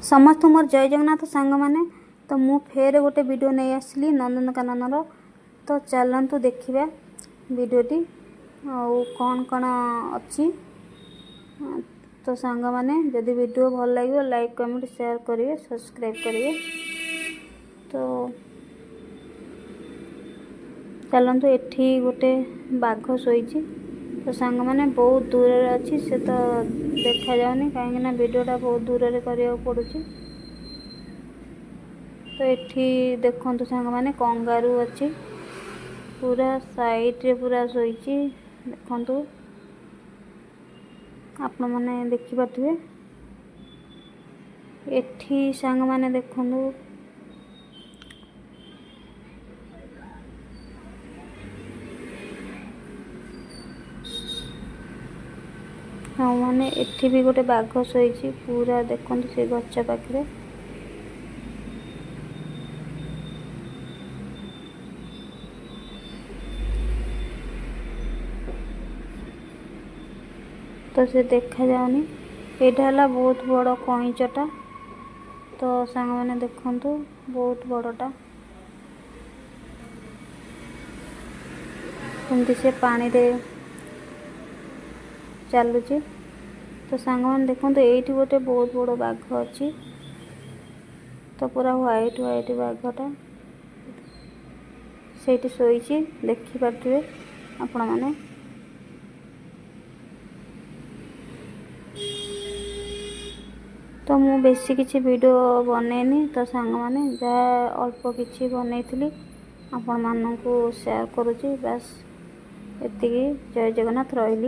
ସମସ୍ତଙ୍କୁ ମୋର ଜୟ ଜଗନ୍ନାଥ ସାଙ୍ଗମାନେ। ତ ମୁଁ ଫେର ଗୋଟେ ଭିଡ଼ିଓ ନେଇ ଆସିଲି ନନ୍ଦନକାନନର। ତ ଚାଲନ୍ତୁ ଦେଖିବା ଭିଡ଼ିଓଟି ଆଉ କ'ଣ କ'ଣ ଅଛି। ତ ସାଙ୍ଗମାନେ, ଯଦି ଭିଡ଼ିଓ ଭଲ ଲାଗିବ, ଲାଇକ୍, କମେଣ୍ଟ, ସେୟାର କରିବେ, ସବସ୍କ୍ରାଇବ୍ କରିବେ। ତ ଚାଲନ୍ତୁ, ଏଠି ଗୋଟେ ବାଘ ଶୋଇଛି। ତ ସାଙ୍ଗମାନେ, ବହୁତ ଦୂରରେ ଅଛି ସେ, ତ ଦେଖାଯାଉନି, କାହିଁକିନା ଭିଡ଼ିଓଟା ବହୁତ ଦୂରରେ କରିବାକୁ ପଡ଼ୁଛି। ତ ଏଠି ଦେଖନ୍ତୁ ସାଙ୍ଗମାନେ, କଙ୍ଗାରୁ ଅଛି, ପୁରା ସାଇଡ଼ରେ ପୁରା ଶୋଇଛି। ଦେଖନ୍ତୁ, ଆପଣମାନେ ଦେଖିପାରୁଥିବେ। ଏଠି ସାଙ୍ଗମାନେ ଦେଖନ୍ତୁ, ଆଉ ମାନେ ଏଠି ବି ଗୋଟେ ବାଘ ଶୋଇଛି ପୁରା। ଦେଖନ୍ତୁ, ସେ ଗଛ ପାଖରେ। ତ ସେ ଦେଖାଯାଉନି। ଏଇଟା ହେଲା ବହୁତ ବଡ଼ କଇଁଚଟା। ତ ସାଙ୍ଗମାନେ ଦେଖନ୍ତୁ, ବହୁତ ବଡ଼ଟା। ଏମିତି ସେ ପାଣିରେ ଚାଲୁଛି। ତ ସାଙ୍ଗମାନେ ଦେଖନ୍ତୁ, ଏଇଠି ଗୋଟେ ବହୁତ ବଡ଼ ବାଘ ଅଛି। ତ ପୁରା ହ୍ୱାଇଟ୍ ହ୍ୱାଇଟ୍ ବାଘଟା ସେଇଠି ଶୋଇଛି, ଦେଖିପାରୁଥିବେ ଆପଣମାନେ। ତ ମୁଁ ବେଶୀ କିଛି ଭିଡ଼ିଓ ବନେଇନି। ତ ସାଙ୍ଗମାନେ, ଯାହା ଅଳ୍ପ କିଛି ବନେଇଥିଲି, ଆପଣମାନଙ୍କୁ ସେୟାର କରୁଛି, ବାସ୍ ଏତିକି। ଜୟ ଜଗନ୍ନାଥ, ରହିଲି।